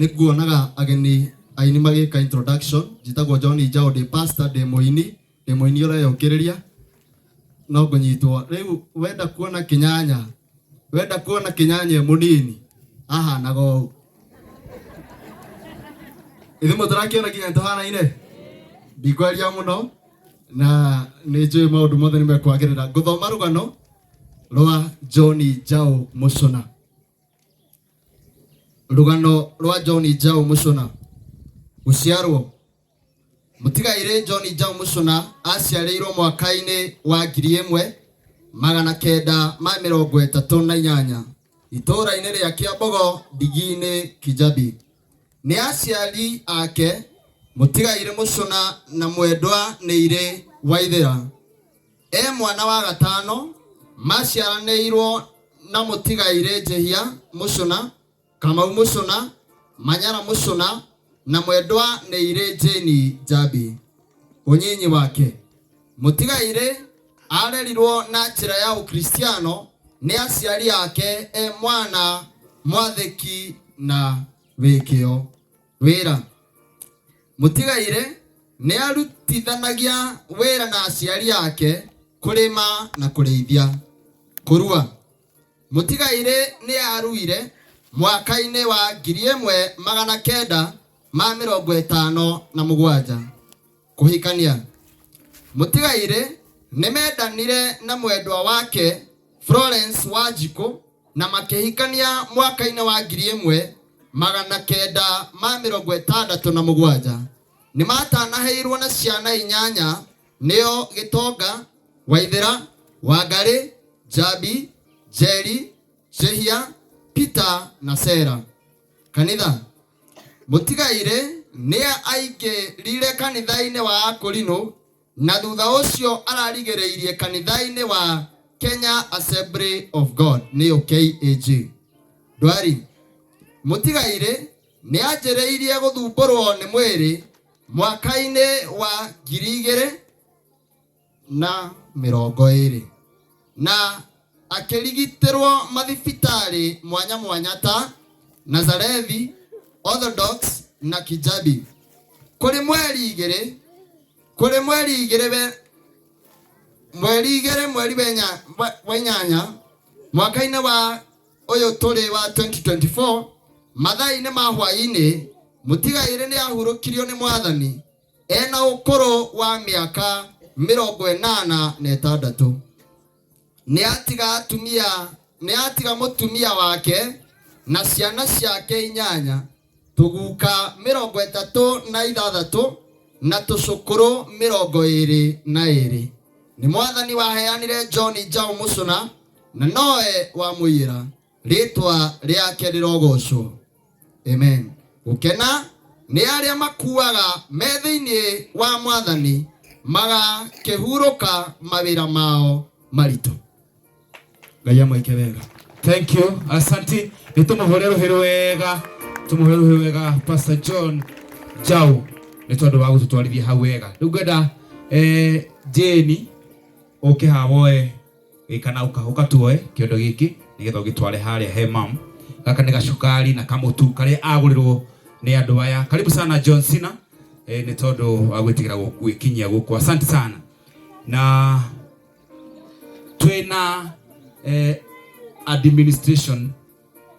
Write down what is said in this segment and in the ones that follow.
Nĩ nguonaga ageni aini magĩka introduction. Njĩtagwo John Njaũ, ndĩ pastor, ndĩ mũini, ndĩ mũini ũreyũkĩrĩria no ngũnyitwo. Rĩu wenda kuona kĩnyanya, wenda kuona kĩnyanya e mũnini ahanaga ũũ. Ithuĩ mũtũrakĩona nginya nĩtũhanaine. Ndikwaria mũno na nĩ njũĩ maũndũ mothe nĩ mekwagĩrĩra. Ngũthoma rũgano rwa John Njaũ Mũcũna. Rũgano rwa John Njaũ Mũcũna. Gũciarwo. Mũtigairĩ John Njaũ Mũcũna aciarĩirwo mwaka-inĩ wa 1938 itũũra-inĩ rĩa Kĩambogo, Ndigi-inĩ, Kijabi. Nĩ aciari ake Mũtigairĩ Mũcũna na Mwendwa Nĩirĩ Waithĩra. E mwana wa gatano, maciaranĩirwo na Mũtigairĩ Njĩhia Mũcũna, Kamau Mũcũna, Manyara Mũcũna na Mwendwa Nĩirĩ Jane Njambi. Ũnyinyi wake. Mũtigairĩ arerirwo na njĩra ya ũkristiano nĩ aciari ake e mwana mwathĩki na wĩ kĩo. Wĩra. Mũtigairĩ nĩ arutithanagia wĩra na aciari ake kũrĩma na kũrĩithia. Kũrua. Mũtigairĩ nĩ aruire mwaka-inĩ wa 1957. Kũhikania. Mũtigairĩ nĩ mendanire na mwendwa wake Florence Wanjikũ na makĩhikania mwaka-inĩ wa 1967. Nĩ matanaheirwo na ciana inyanya nĩo Gĩtonga, Waithĩra, Wangarĩ, Njambi, Njeri, Njĩhia, Peter na Sarah. Kanitha. Mũtigairĩ nĩ aingĩrire kanitha-inĩ wa Akũrinũ na thutha ũcio ararigĩrĩirie kanitha-inĩ wa Kenya Assembly of God nĩyo KAG. Ndwari. Mũtigairĩ nĩ anjĩrĩirie gũthumbũrwo nĩ mwĩrĩ mwaka-inĩ wa 2020 na akĩrigitĩrwo mathibitarĩ mwanya mwanya ta Nazarethi, Orthodox na Kijabi. Kũrĩ mweri igĩrĩ kũrĩ mweri igĩrĩ we mweri igĩrĩ mweri wa inyanya mwaka-inĩ wa ũyũ tũrĩ wa 2024 mathaa-inĩ ma hwaĩ-inĩ mũtigairĩ nĩ ahurũkirio nĩ mwathani ena ũkũrũ wa mĩaka 86. Nĩ atiga atumia, nĩ atiga mũtumia wake na ciana ciake inyanya, tũguka 36 na tũcũkũrũ 22. Nĩ mwathani waheanire John Njaũ Mũcũna na nowe wamũiyĩra. Rĩtwa rĩake rĩrogocwo. Amen. Gũkena nĩ arĩa makuaga me thĩinĩ wa mwathani magakĩhurũka mawĩra mao maritũ. Ngai amwĩke wega. Thank you. Asante. Nĩ tũmũhũre rũhĩ wega. Tũmũhũre rũhĩ wega Pastor John Jau nĩ tondũ wa gũtũtwarithia hau wega. Rĩu ngwenda Jane ũke haha woe kana ũka tuoe kĩondo gĩkĩ nĩgetha ũgĩtware harĩa he mam. Gaka nĩ gacukari na kamũtu karĩa agũrĩrwo nĩ andũ aya. Karibu sana John Cena nĩ tondũ wa gwĩtĩkĩra gwĩkinyia gũkũ. Asante sana. Na twĩna administration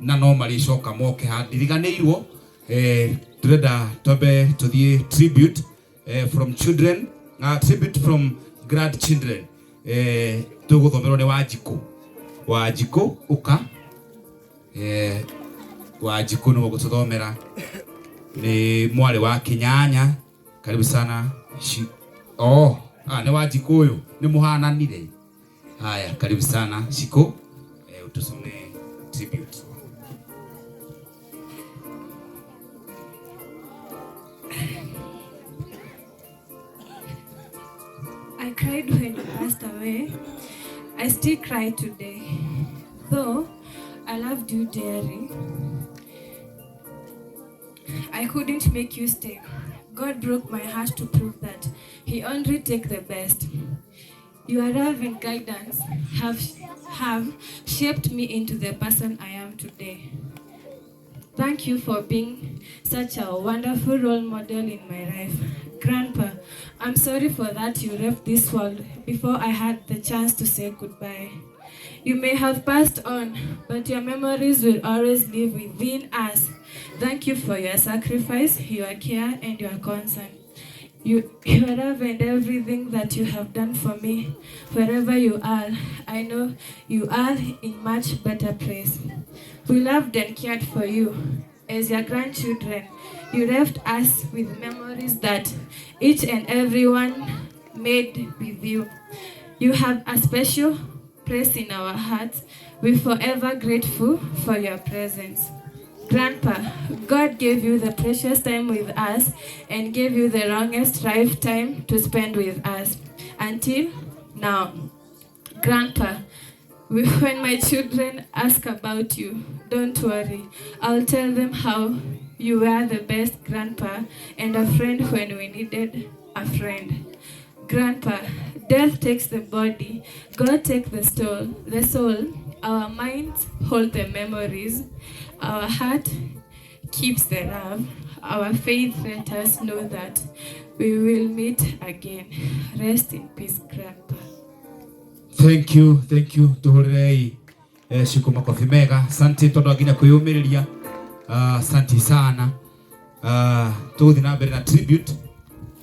na no marĩcoka moke haha ndiriganĩirwo tũrenda twambe tũthiĩ tribute from children, tribute from grandchildren. Tũgũthomerwo nĩ Wanjikũ. Wanjikũ ũka. Wanjikũ nĩwe ũgũtũthomera, nĩ mwarĩ wa Kĩnyanya. Karibu sana. Oh, nĩ Wanjikũ ũyũ nĩ mũhananire. Haya, karibu sana Shiko, utusomee tribute. I cried when you passed away. I still cry today. Though I loved you dearly, I couldn't make you stay. God broke my heart to prove that he only take the best. Your love and guidance have shaped me into the person I am today. Thank you for being such a wonderful role model in my life. Grandpa, I'm sorry for that you left this world before I had the chance to say goodbye. You may have passed on, but your memories will always live within us. Thank you for your sacrifice, your care, and your concern. Your love and everything that you have done for me. Wherever you are, I know you are in much better place. We loved and cared for you as your grandchildren. You left us with memories that each and everyone made with you. You have a special place in our hearts. We're forever grateful for your presence. Grandpa, God gave you the precious time with us and gave you the longest lifetime to spend with us until now. Grandpa, when my children ask about you, don't worry. I'll tell them how you were the best grandpa and a friend when we needed a friend. Grandpa, death takes the body, God takes the soul. The soul. Our minds hold the memories, our heart keeps the love, our faith let us know that we will meet again. Rest in peace, Grandpa. Thank you, thank you. Tuhurei ciku makofi mega. Asante tondu nginya kwiyumiriria. Asante sana. Tuguthi na mbere na tribute.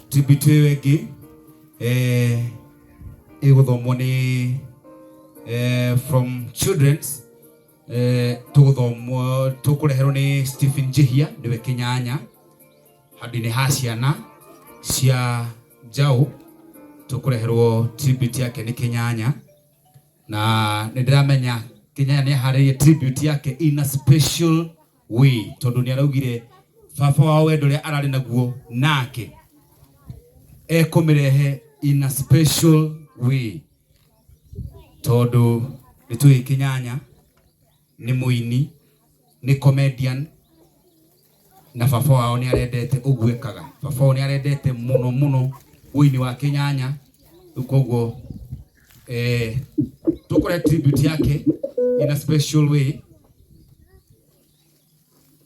Tribute iyo ingi iguthomwo ni from children's tuguthomwo tukureherwo ni Stephen Njihia niwe Kinyanya handu-inĩ ha ciana cia Njaũ tukureherwo tribute yake ni Kinyanya na nĩ ndĩramenya Kinyanya nĩ aharĩirie tribute yake in a special way tondu nĩ araugire baba wao wendo ũrĩa ararĩ naguo nake ekũmĩrehe in a special way tondu nĩ tũĩ Kinyanya nĩ mũini nĩ comedian na baba wao nĩ arendete ũguo ekaga. Baba wao nĩ arendete mũno mũno ũini wa Kinyanya rĩu koguo tũkũrehe tribute yake in a special way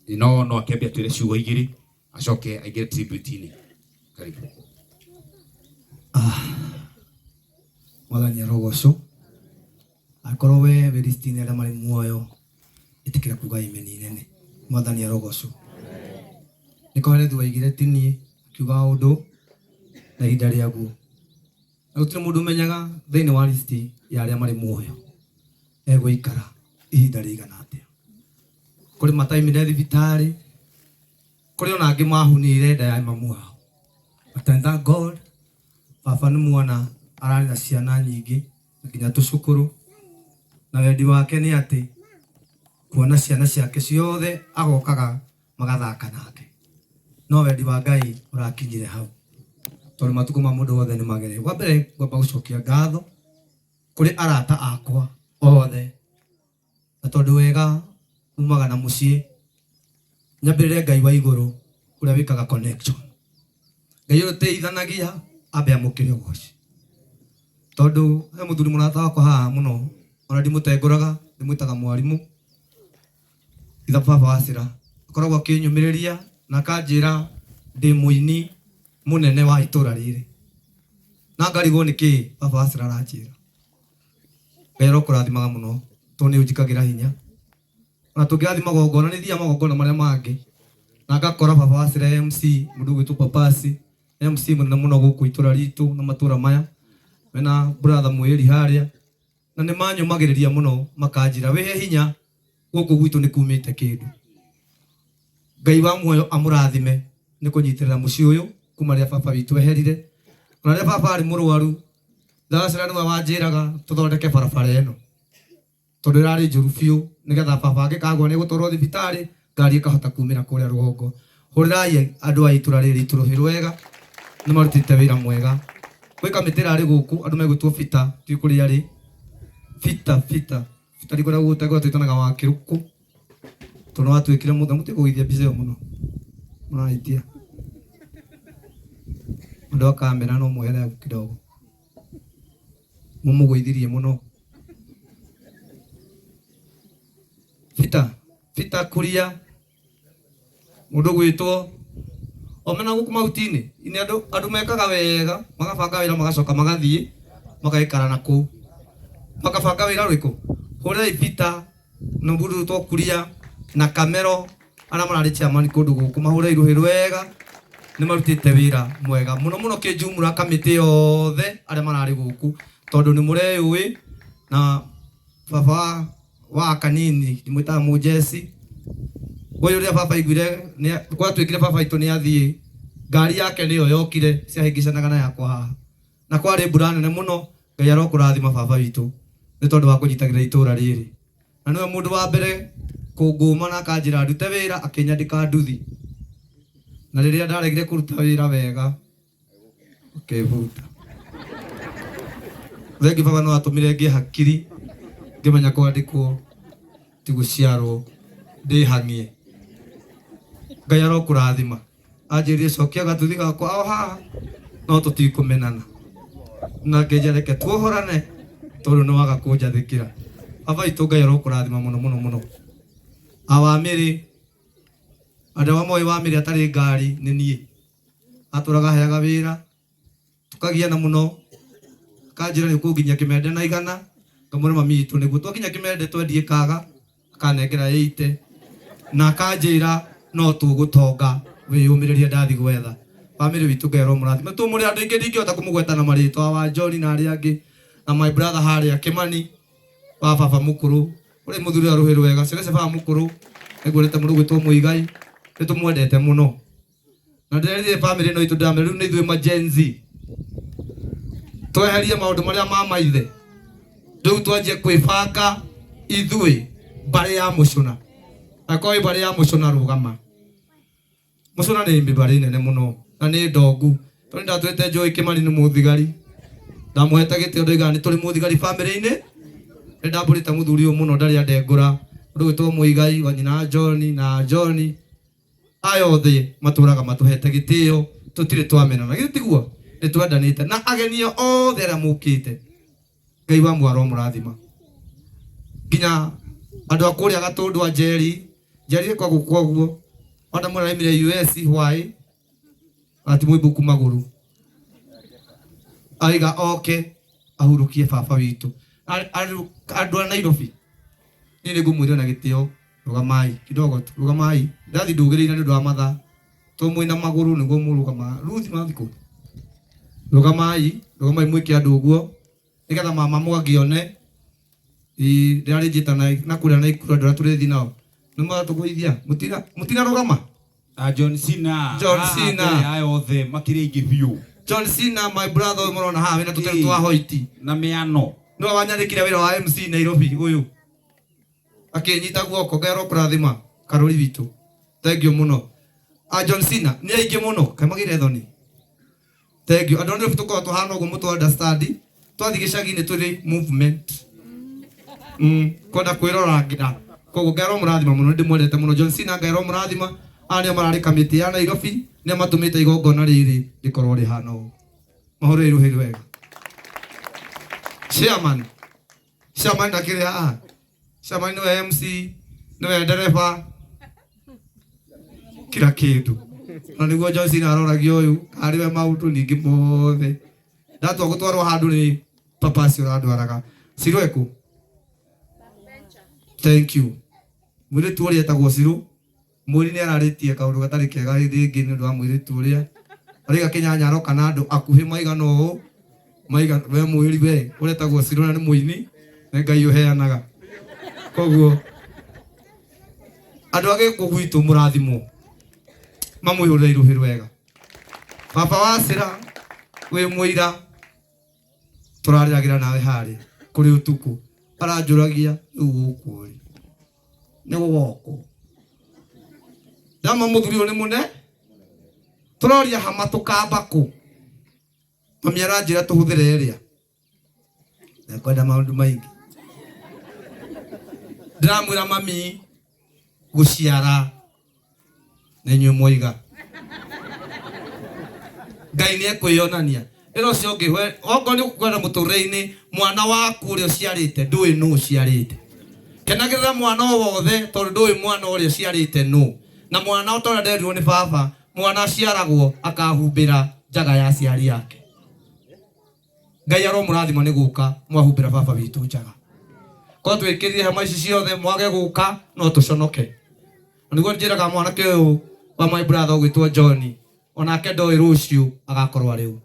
no no akĩambia twĩre ciugo igĩrĩ acoke aingĩre tribute-inĩ. Karibu. Mwathani arogocwo. Akorwo we wĩ list-inĩ arĩa marĩ muoyo ĩtĩkĩra kuga amen nene. Mwathani arogocwo. Nĩ Kohelethu waigire ti niĩ akiuga ũndũ na ihinda rĩaguo. Na gũtirĩ mũndũ ũmenyaga thĩinĩ wa list ya arĩa marĩ muoyo egũikara ihinda rĩigana atĩa. Kũrĩ mataimire thibitarĩ, kũrĩ ona angĩ mahunire nda ya mamu wao. But I thank God baba nĩ mwana ararĩ na ciana nyingĩ na nginya tũcũkũrũ, na wendi wake nĩ atĩ kuona ciana ciake ciothe agokaga magathaka nake, no wendi wa Ngai ũrakinyire hau tondũ matukũ ma mũndũ wothe nĩ magere. Wa mbere ngwamba gũcokia ngatho kũrĩ arata akwa othe, na tondũ wega umaga na mũciĩ, nyambĩrĩre Ngai wa igũrũ ũrĩa wĩkaga connection. Ngai ũrĩa ũteithanagia ambe amũkĩre ũgoci, tondũ he mũthuri mũrata wakwa haha mũno ona ndimũtengũraga ndĩmwĩtaga mwarimũ itha baba wa Cira, akoragwo akĩnyũmĩrĩria na akanjĩra ndĩ mũini mũnene wa itũra rĩrĩ, na ngarigwo nĩkĩ baba wa Cira aranjĩra. Ngai arokũrathimaga mũno tondũ nĩ ũnjĩkagĩra hinya, ona tũngĩrathiĩ magongona nĩ thiaga magongona marĩa mangĩ na ngakora baba wa Cira MC mũndũ ũgwĩtwo Papasi MC mũnene mũno gũkũ itũra ritũ na matũra maya mena brother mwĩri harĩa, na nĩ manyũmagĩrĩria mũno makanjĩra wĩhe hinya gũkũ gwitũ nĩ kumĩte kĩndũ. Ngai wa muoyo amũrathime nĩ kũnyitĩrĩra mũciĩ ũyũ kuma rĩrĩa baba witũ eherire, ona rĩrĩa baba arĩ mũrwaru Ndacera nĩwe wanjĩraga tũthondeke barabara ĩno tondũ ĩrarĩ njũru biũ, nĩgetha baba angĩkagwa nĩ gũtwarwo thibitarĩ ngari ĩkahota kumĩra kũrĩa rũgongo. Hũrĩrai andũ a itũra rĩrĩ itũ rũhĩ rwega, nĩ marutĩte wĩra mwega. Gwĩ kamĩtĩ ĩrarĩ gũkũ andũ megwĩtwo Bita, ndiũĩ kũrĩa arĩ. Bita, Bita, Bita ndikwenda gũgũtengũra twĩtanaga wa kĩrũkũ tondũ nĩwatuĩkire mũthee. Mũtige kũgũithia mbica ĩyo mũno, mũrahĩtia. Andũ a kamera no mwehere hau kidogo, mũmũgũithirie mũno. Bita, Bita Kuria Mundu gwitwo omena guku mahuti-inĩ nĩ andũ andũ mekaga wega magabanga wĩra magacoka magathiĩ magaikara na kũu makabanga wĩra ũrĩkũ hũrĩrai Peter na mũndũ ũgwĩtwo Kuria na Kamero arĩa mararĩ chairman kũndũ gũkũ mahũrĩre rũhĩ rwega nĩ marutĩte wĩra mwega mũno mũno kĩnjumũra kamĩtĩ yothe arĩa mararĩ gũkũ tondũ nĩ mũreyũĩ na baba wa kanini ndimwĩtaga mũjeci ũyũ ũrĩa baba aiguire gwatuĩkire baba itũ nĩ athiĩ ngari yake nĩyo yokire ciahĩngĩcanaga na yakwa haha na kwarĩ mbura nene mũno Ngai arokũrathima baba witũ nĩ tondũ wa kũnyitagĩrĩra itũra rĩrĩ na nĩwe mũndũ wa mbere kũngũma na akanjĩra ndute wĩra akĩnyandĩka nduthi na rĩrĩa ndaregire kũruta wĩra wega ũkĩbuta thengi baba no atũmire ngĩe hakiri ngĩmenya kwandĩkwo ti gũciarwo ndĩhang'ie Ngai arokũrathima anjĩrire cokia gatuthi gakwa o haha no tũtikũmenana na ngĩnjĩra reke tuohorane tondũ nĩ waga kũnjathĩkĩra baba itũ Ngai arokũrathima mũno mũno mũno awamĩrĩ andũ arĩa moĩ wamĩrĩ atarĩ ngari nĩ niĩ atũraga heaga wĩra tukagiana mũno akanjĩra nĩ ũkũnginyia kĩmende na igana ngamwĩra mami witũ nĩguo twakinya kĩmende twendie kaga akanengera ĩite na akanjĩra no tũgũtonga wĩyũmĩrĩrie ndathi gwetha bamĩrĩ witũ Ngai aromũrathima tũmũrĩ andũ aingĩ ndingĩhota kũmũgweta na marĩtwa wa John na arĩa angĩ na my brother harĩa Kĩmani wa baba mũkũrũ ũrĩa mũthuri wa rũhĩ rwega ciana cia baba mũkũrũ nĩnguonete mũndũ ũgwĩtwo Mũigai nĩ tũmwendete mũno na ndĩrerire bamĩrĩ ĩno itũ ndĩramera rĩu nĩ ithuĩ ma Gen Z tweherie maũndũ marĩa ma maithe rĩu twanjie kwĩbanga ithuĩ mbarĩ ya mũcũna akorwo mbarĩ ya mũcũna rũgama mũcũna nĩ mbarĩ nene mũno na nĩ ndongu tondũ ndatwĩte Joy Kĩmani nĩ mũthigari ndamũhete gĩtĩo ndoigaga nĩ tũrĩ mũthigari bamĩrĩ-inĩ nĩ ndambũrĩte mũthuri ũyũ mũno ndarĩ andengũra ũndũ gwĩtwo Mũigai wa nyina John na John aya othe matũraga matũhete gĩtĩo tũtirĩ twamenana githĩ tiguo nĩ twendanĩte na ageni othe arĩa mũkĩte Ngai wa mwaro mũrathima nginya andũ a kũrĩa Gatũndũ a Njeri Njeri ĩkwa gũkũ ũguo ona mũraimire US why ati mũimbuku magũrũ aiga oke ahurũkie baba witũ andũ a Nairobi niĩ nĩ ngũmwĩra na gĩtĩo rũgamai kidogo tu rũgamai ndathi ndũgĩrĩire nĩ ũndũ wa mathaa to mwĩna magũrũ nĩguo mũrũgama Ruth mathikũ rũgamai rũgamai mwĩke andũ ũguo nĩgetha mama mwangĩone ndĩrarĩ njĩta na kũrĩa Naikuru andũ arĩa tũrĩthiĩ nao nĩ maratũgũithia mũtina rũgama John Cena John Cena. aya othe makĩrĩ aingĩ biũ John Cena my brother ũyũ mũrona haha wĩna tũteru twa hoiti na mĩano nĩwe wanyandĩkire wĩra wa MC Nairobi ũyũ akĩnyita guoko Ngai arokũrathima karũri witũ thank you mũno a John Cena nĩ aingĩ mũno kaĩ magĩire thoni thank you andũ a Nairobi tũkoragwo tũhana ũguo mũtũ understand twathiĩ gĩcagi-inĩ tũrĩ movement kwenda kwĩrorangĩra koguo Ngai aromũrathima mũno nĩndĩmwendete mũno John Cena Ngai aromũrathima aya nĩo mararĩ kamĩtĩ ya Nairobi nĩo matũmĩte igongona rĩrĩ rĩkorwo rĩhana ũũ mahũrĩre rũhĩ rwega chairman chairman ndakĩrĩ haha chairman nĩwe MC nĩwe ndereba kila kĩndũ na nĩguo John Cena aroragia ũyũ karĩ we maũndũ ningĩ mothe ndatua gũtwarwo handũ nĩ papa acio ũrandwaraga Ciro ekũ thank you mũirĩtu ũrĩa etagwo Ciro mwĩri nĩ ararĩtie kaũndũ gatarĩ kega hĩndĩ ĩngĩ nĩ ũndũ wa mũirĩtu ũrĩa araiga kĩnyanya aroka na andũ akuhĩ maigana ũũ maigana we mwĩri we ũretagwo Ciro na nĩ mũini nĩ Ngai ũheanaga koguo andũ a gĩkũ gwitũ mũrathimwo mamwĩhũrĩre rũhĩ rwega baba wa Cira wĩ mũira tũrarĩragĩra nawe harĩa kũrĩ ũtukũ aranjũragia rĩu gũkũ rĩ nĩ gũgokwo ndama mũthuri ũyũ nĩ mũne tũroria hama tũkamba kũ mami aranjĩra tũhũthĩre ĩrĩa ndekwenda maũndũ maingĩ ndĩramwĩra mami gũciara nĩ inyuĩ mwoiga Ngai nĩ ekwĩyonania ĩra ũcio ũngĩ okorwo nĩ ũkwenda mũtũrĩre-inĩ mwana waku ũrĩa ũciarĩte ndũĩ nũ ũciarĩte kenagĩrĩra mwana o wothe tondũ ndũĩ mwana ũrĩa ũciarĩte nũ Na mwana o ta ũrĩa nderirwo nĩ baba, mwana aciaragwo akahumbĩra njaga ya aciari ake. Ngai aromũrathima nĩ gũka mwahumbĩra baba witũ njaga. Korwo twĩkĩrire hema ici ciothe mwage gũka no tũconoke. Na nĩguo njĩraga mwanake ũyũ wa my brother ũgwĩtwo John, onake ndoĩ rũciũ agakorwo arĩ ũ.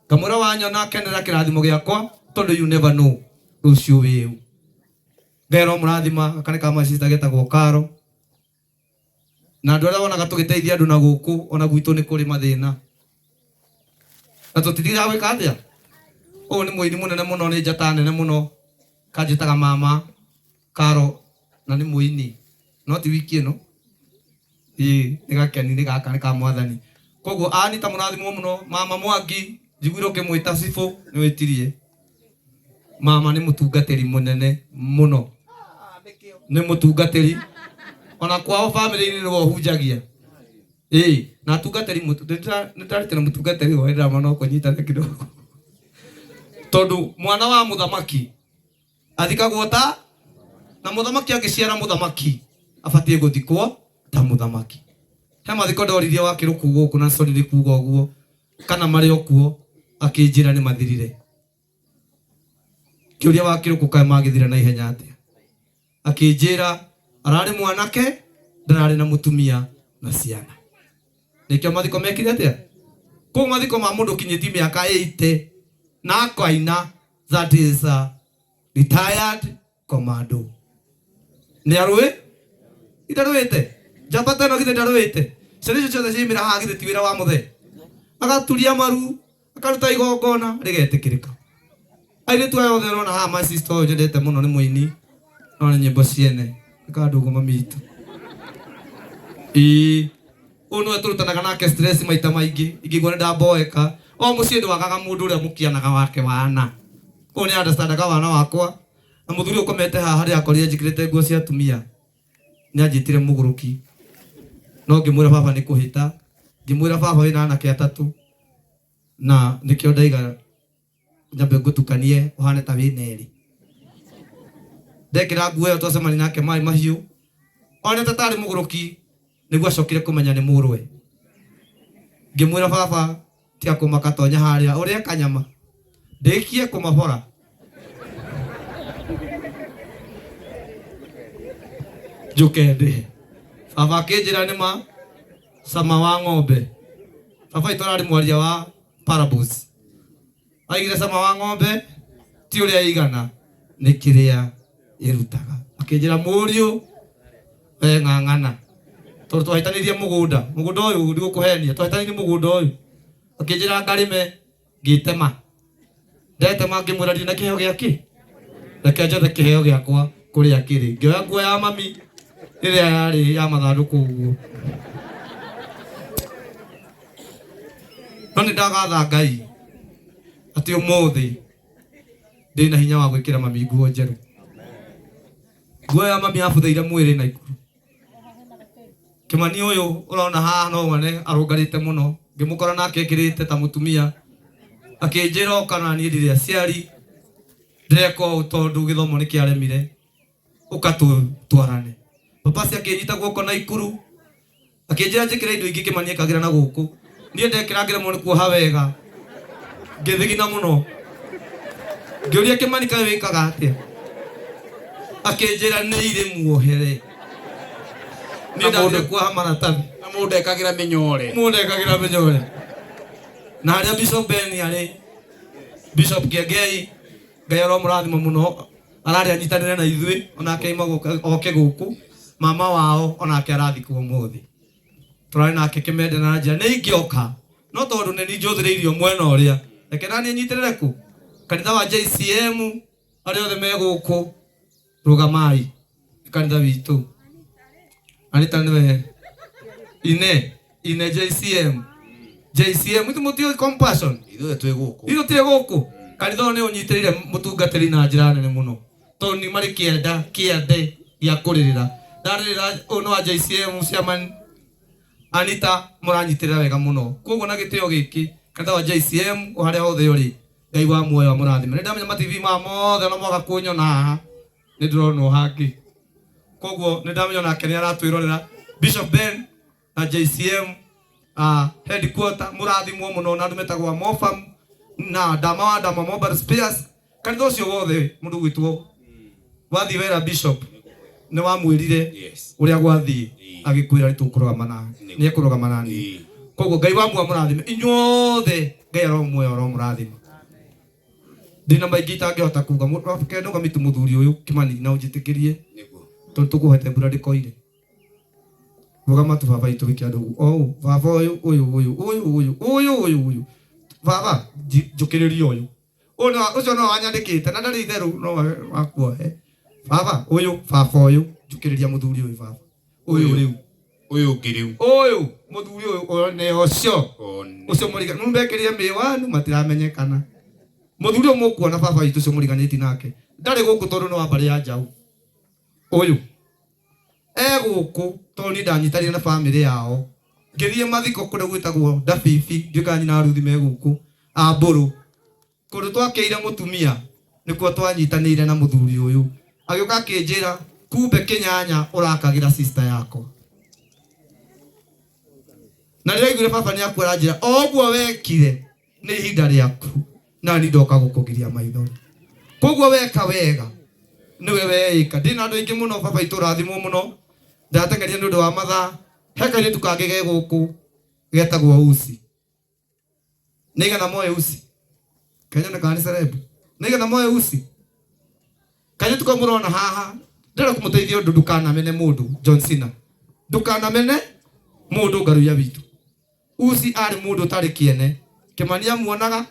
Ngamwĩra wanyona kenera kĩrathimo gĩakwa tondũ you never know rũciũ wĩ ũ. Ngai aromũrathima, gaka nĩ ka my sister getagwo Karo. Na andũ arĩa wonaga tũgĩteithia andũ na gũkũ ona gwitũ nĩ kũrĩ mathĩna. Na tũtithiaga gwĩka atĩa? Ũyũ nĩ mũini mũnene mũno, nĩ njata nene mũno, kanjĩtaga mama Karo, na nĩ mũini no ti wiki ĩno. Ĩĩ nĩ gakeni, nĩ gaka nĩ ka mwathani. Koguo Anita mũrathimwo mũno. Mama Mwangi njiguire ũkĩmwĩta cibũ nĩ wĩtirie. Mama nĩ mũtungatĩri mũnene mũno, nĩ mũtungatĩri ona kwao family-inĩ nĩwe ũhunjagia. Ĩĩ na atungatĩri nĩ ndarĩte na mũtungatĩri wa ndĩrama no kũnyitana kidogo, tondũ mwana wa mũthamaki athikagwo ta na mũthamaki angĩciara mũthamaki abatiĩ gũthikwo ta mũthamaki. He mathiko ndoririe wa kĩrũku gũkũ na sorry nĩ kuga ũguo kana marĩ o kuo, akĩnjĩra nĩ mathirire. Kĩũria wa kĩrũkũ kaĩ magĩthira na ihenya atĩa? Akĩnjĩra ararĩ mwanake ndararĩ na mũtumia na ciana. Nĩkĩo mathiko mekire atĩa? Kũu mathiko ma mũndũ ũkinyĩtie mĩaka 80 na akaina, that is a retired commando. Nĩ arũĩ? Itarũĩte? Njamba ta ĩno githĩ ndarũĩte? Ciana icio ciothe ciaumĩra haha githĩ ti wĩra wa mũthee? Agaturia maru, akaruta igongona rĩgetĩkĩrĩka. Airĩtu aya othe ũrona haha, my sister ũyũ nyendete mũno nĩ mũini, no nĩ nyĩmbo ciene. Nĩ kandũgũ mami witũ. Ĩĩ, ũyũ nĩwe tũrutanaga nake stress maita maingĩ, ingĩigua nĩ ndamboeka. O mũciĩ ndwagaga mũndũ ũrĩa mũkianaga wake wana. Ũyũ nĩ understandaga wana wakwa. Na mũthuri ũkomete haha harĩa akorire njĩkĩrĩte nguo cia atumia, nĩ anjĩtire mũgũrũki. No ngĩmwĩra baba nĩ kũhĩta. Ngĩmwĩra baba wĩna anake atatũ, na nĩkĩo ndaiga nyambe ngũtukanie ũhane ta wĩna erĩ. Ndekĩra nguo ĩyo twacemania nake maĩ mahiũ, onete tarĩ mũgũrũki, nĩguo acokire kũmenya nĩ mũrũwe. Ngĩmwĩra baba tiga kũmaka, tonya harĩa ũrĩe kanyama ndĩkie kũmabora. Njũke ndĩhe. Baba akĩnjĩra nĩ ma cama wa ng'ombe. Baba witũ ararĩ mwaria wa parables. Aigire cama wa ng'ombe ti ũrĩa ĩigana, nĩ kĩrĩa ĩrutaga. Akĩnjĩra mũriũ we ng'ang'ana, tondũ twahĩtanĩirie mũgũnda, mũgũnda ũyũ ndigũkũhenia, twahĩtanĩirie mũgũnda ũyũ. Akĩnjĩra ngarĩme, ngĩtema. Ndetema ngĩmwĩra ndirĩ na kĩheo gĩakĩ, reke njethe kĩheo gĩakwa kũrĩa kĩrĩ. Ngĩoya nguo ya mami ĩrĩa yarĩ ya mathandũkũ ũguo. No nĩ ndagatha Ngai atĩ ũmũthĩ ndĩna hinya wa gwĩkĩra mami nguo njerũ. Nguo ya mami yabuthĩire mwĩrĩ na ikuru. Kĩmani ũyũ ũrona haha no wone arũngarĩte mũno, ngĩmũkora nake ekĩrĩte ta mũtumia, akĩnjĩra oka na niĩ ndirĩ aciari, ndĩreka ũũ tondũ gĩthomo nĩ kĩaremire, ũka tũtwarane. Papasi akĩnyita guoko na ikuru, akĩnjĩra njĩkĩre indo ingĩ Kĩmani ekagĩra na gũkũ. Niĩ ndekĩra ngĩremwo nĩ kuoha wega, ngĩthigina mũno. Ngĩũria Kĩmani kaĩ wĩkaga atĩa? Akĩnjĩra nĩ irĩ muohere. Niĩ ndathire kuoha maratathi. Na mũndũ ekagĩra mĩnyore. Mũndũ ekagĩra mĩnyore. Na harĩa Bishop Ben arĩ, Bishop Kiengei, Ngai aromũrathima mũno, ararĩ anyitanĩre na ithuĩ, onake aima oke gũkũ. Mama wao onake arathikwo ũmũthĩ. Tũrarĩ nake Kĩmende na njĩra nĩ ingĩoka, no tondũ nĩ niĩ njũthĩrĩirio mwena ũrĩa, reke naniĩ nyitĩrĩre kũ kanitha wa JCM, arĩa othe me gũkũ rũgamai, nĩ kanitha witũ. Anita nĩwe ine ine JCM, JCM ithu mũtiũĩ Compassion, ithuĩ twĩ gũkũ, ithuĩ tũrĩ gũkũ. Kanitha ũyũ nĩ ũnyitĩrĩire mũtungatĩri na njĩra nene mũno, tondũ nĩ marĩ kĩenda kĩende gĩa kũrĩrĩra. Ndarĩrĩra ũyũ nĩ wa JCM chairman Anita, mũranyitĩrĩra wega mũno. Koguo na gĩtĩo gĩkĩ, kanitha wa JCM o harĩa hothe ũrĩ, Ngai wa muoyo amũrathime. Nĩ ndamenya ma TV maya mothe ona mwaga kũnyona haha nĩ ndĩronwo hangĩ, koguo nĩ ndamenya onake nĩ aratwĩrorera. Bishop Ben Na JCM headquarter mũrathimwo mũno na andũ metagwo a Mofam na Ndama wa Ndama Mobile Spares kanitha ũcio wothe mũndũ gwĩtwo wathiĩ wera bishop nĩ wamwĩrire ũrĩa gwathiĩ agĩkwĩra nĩ tũkũrũgama na nĩ ekũrũgama na niĩ koguo Ngai wa muoyo mũrathime inyuothe Ngai aromuoya aromũrathima ndĩna maingĩ itangĩhota kuga ndũgamitu mũthuri ũyũ Kimani na ũnjĩtĩkĩrie tondũ tũkũhete mbura ndĩkoire rũgama tu baba itũ wĩke andũ ũguo o baba ũyũ ũyũ ũyũ ũyũ ũyũ ũyũ ũyũ ũyũ baba njũkĩrĩria ũyũ ũyũ ũcio no wanyandĩkĩte na ndarĩ itherũ no wakuohe baba ũyũ baba ũyũ njũkĩrĩria mũthuri ũyũ baba ũyũ rĩu ũyũ ũngĩ rĩu ũyũ mũthuri ũyũ nĩ ũcio ũcio mũriga nũmbekĩrire mĩwanu matiramenyekana mũthuri ũyũ mũkuona baba witũ ũcio mũriganĩti nake ndarĩ gũkũ tondũ nĩ wa mbarĩ ya Njaũ ũyũ egũkũ tondũ niĩ ndanyitanire na bamĩrĩ yao ngĩthiĩ mathiko kũrĩa gwĩtagwo Ndabibi ndiũĩ kana nyina wa Ruthi me gũkũ Ambũrũ kũndũ twakĩire mũtumia nĩkuo twanyitanĩire na mũthuri ũyũ agĩũka akĩnjĩra kumbe kĩnyanya ũrakagĩra sister yakwa na rĩrĩa aiguire baba nĩ akua aranjĩra o ũguo wekire nĩ ihinda rĩaku na niĩ ndoka gũkũgiria maithori koguo weka wega nĩwe weĩka ndĩna andũ aingĩ mũno baba itũ rathimwo mũno ndateng'eria nĩ ũndũ wa mathaa he kairĩtu kangĩ ge gũkũ getagwo Uci nĩigana moe Uci Kenya kana nĩ celeb nĩigana moe Uci kairĩtu kau mũrona haha ndĩrenda kũmũteithia ũndũ ndũkanamene mũndũ John Cena ndũkanamene mũndũ ngaruya witũ Uci arĩ mũndũ ũtarĩ kĩene Kĩmani amuonaga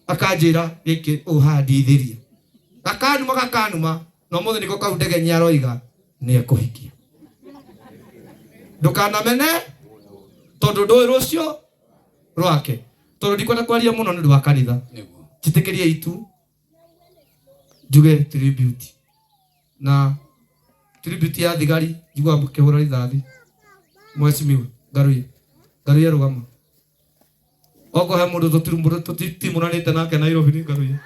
akanjĩra gĩkĩ ũhandithĩria gakanuma gakanuma na ũmũthĩ nĩko kau Ndegenyi aroiga nĩ ekũhikia ndũkanamene tondũ ndũĩ rũcio rwake tondũ ndikwenda kwaria mũno nĩ ũndũ wa kanitha njĩtĩkĩrie itu njuge tribute na tribute ya thigari njiguaga mũkĩhũra rithathi mheshimiwa Ngaruiya Ngaruiya rũgama okorwo he mũndũ tũtitimũranĩte nake Nairobi nĩ Ngaruiya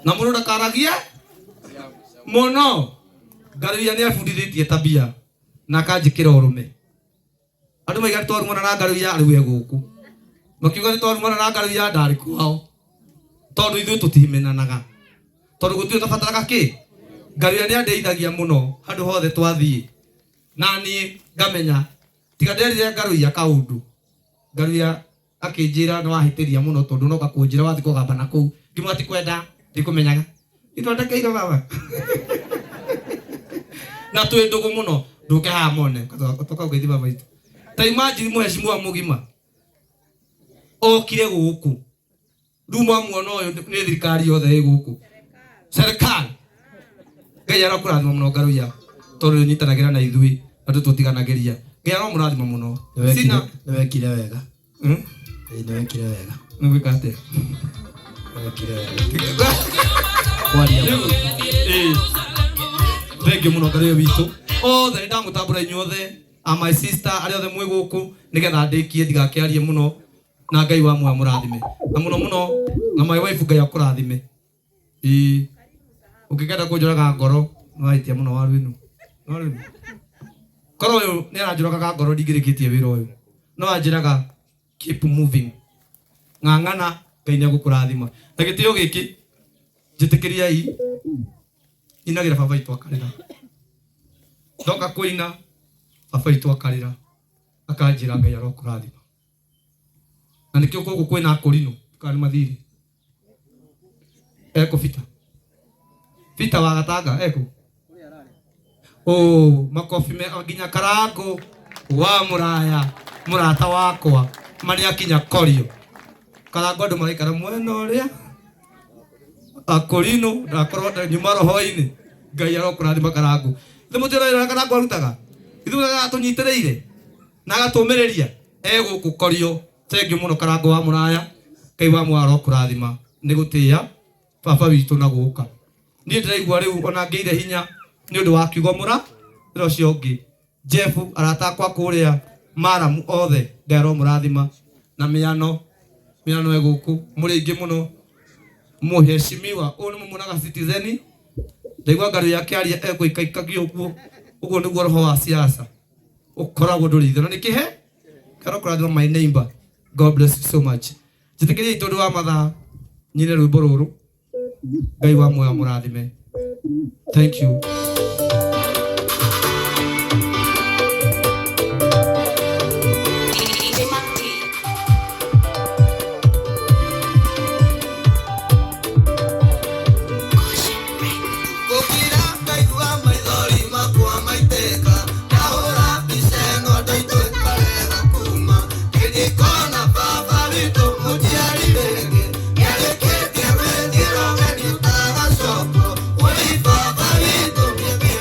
na mũndũ ndakaragie mũno Ngaruiya nĩ abundithĩtie tabia na akanjĩkĩra ũrũme andũ maiga nĩ twarumana na Ngaruiya rĩu e gũkũ makiuga nĩ twarumana na Ngaruiya ndarĩ kwao tondũ ithuĩ tũtimenanaga tondũ gũtirĩ tũbataraga kĩ Ngaruiya nĩ andeithagia mũno handũ hothe twathiĩ na niĩ ngamenya tiga nderire Ngaruiya kaũndũ Ngaruiya akĩnjĩra nĩ wahĩtĩria mũno tondũ noka kũnjĩra wathiĩ kũgamba na kũu ngĩmwĩra ti kwenda ndikũmenyaga ithondekeire baba na twĩ ndũgũ mũno ndũke haha mone tũkaugeithia baba witũ ta imagine mheshimiwa mũgima okire gũkũ rĩu mwamuona ũyũ nĩ thirikari yothe ĩ gũkũ serikali Ngai arokũrathima mũno Ngaruiya tondũ nĩ ũnyitanagĩra na ithuĩ na tũtiganagĩria Ngai aromũrathima mũno Sina nĩwekire wega nĩwekire wega nĩ gwĩka atĩa nĩwekire wega kwaria thengiũ mũno Ngaruiya witũ othe nĩ ndamũtambũra inyuothe a my sister arĩa othe mwĩ gũkũ nĩgetha ndĩkie ndigakĩarie mũno na Ngai wa muoyo mũrathime na mũno mũno na my wife Ngai akũrathime ĩĩ ũngĩkenda kũnjũraga ngoro nĩwahĩtia mũno waru ĩno no rĩu korwo ũyũ nĩ aranjũragaga ngoro ndingĩrĩkĩtie wĩra ũyũ no anjĩraga keep moving ng'ang'ana Ngai nĩ egũkũrathima na gĩtĩo gĩkĩ njĩtĩkĩriai inagĩra baba witũ akarĩra ndoka kũina baba witũ akarĩra akanjĩra Ngai arokũrathima na nĩkĩo gũkũ kwĩna akũrinũ kana nĩ mathirĩ ekũ Peter Peter wa Gatanga ekũ oh makobi me nginya Karango wa mũraya mũrata wakwa marĩa akinya korio Karango andũ maraikara mwena ũrĩa akũrinũ ndakorwo nyuma roho-inĩ Ngai arokũrathima Karango ithe mũtĩra ũrĩa Karango arutaga ithuĩ aratũnyitĩrĩire na agatũmĩrĩria egũkũ korio thengiũ mũno Karango wa mũraya Ngai wa muoyo arokũrathima nĩ gũtĩĩa baba witũ na gũka niĩ ndĩraigua rĩu ona ngĩire hinya nĩ ũndũ wa kiugo mũra ũrĩa ũcio ũngĩ Jeff arata akwa kũrĩa Maramu othe Ngai aromũrathima na mĩano mĩano ĩgũkũ mũrĩ aingĩ mũno mũheshimiwa ũyũ nĩ mũmuonaga Citizen ndaigua Ngaruiya akĩaria egũikaikagia ũguo ũguo nĩguo roho wa siasa Ũkoragwo ndũrĩ itherũ nĩ kĩhe kana ũkũrathima my neighbor. God bless you so much. Njĩtĩkĩriai tondũ wa mathaa nyine rwĩmbo rũrũ. Ngai wa muoyo amũrathime. Thank you. DJ Mark D. Caution Records. Gũkira ngaigua maithori makwa maitĩka ndahũra mbica ĩno ndaitũka wega kuma kĩrikona baba witũ mũnjiari rĩngĩ nĩarĩkĩtie gwĩthiĩra ũgeni ũtagacokwo ũi baba witũ mĩthĩ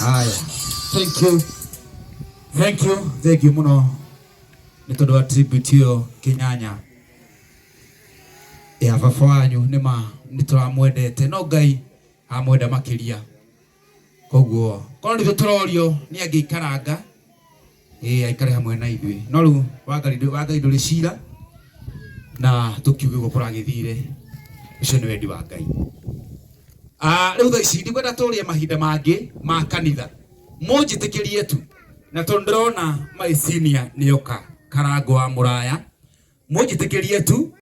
Haya, thank you, thank you, thank you muno nĩ tondũ wa tribute ĩyo kĩnyanya ya baba wanyu. Nĩ ma nĩ tũramwendete, no Ngai amwenda makĩria. Koguo korwo nĩ ithuĩ tũrorio nĩ angĩikaranga, ĩĩ, aikare hamwe na ithuĩ, no rĩu wa Ngai ndũrĩ cira, na tũkiuge ũguo kũragĩthire, ũcio nĩ wendi wa Ngai. Ah, rĩu thaa ici ndikwenda tũrĩe mahinda mangĩ ma kanitha, mũnjĩtĩkĩrie tu, na tondũ ndĩrona my senior nĩoka, Karango wa Mũraya, mũnjĩtĩkĩrie tu.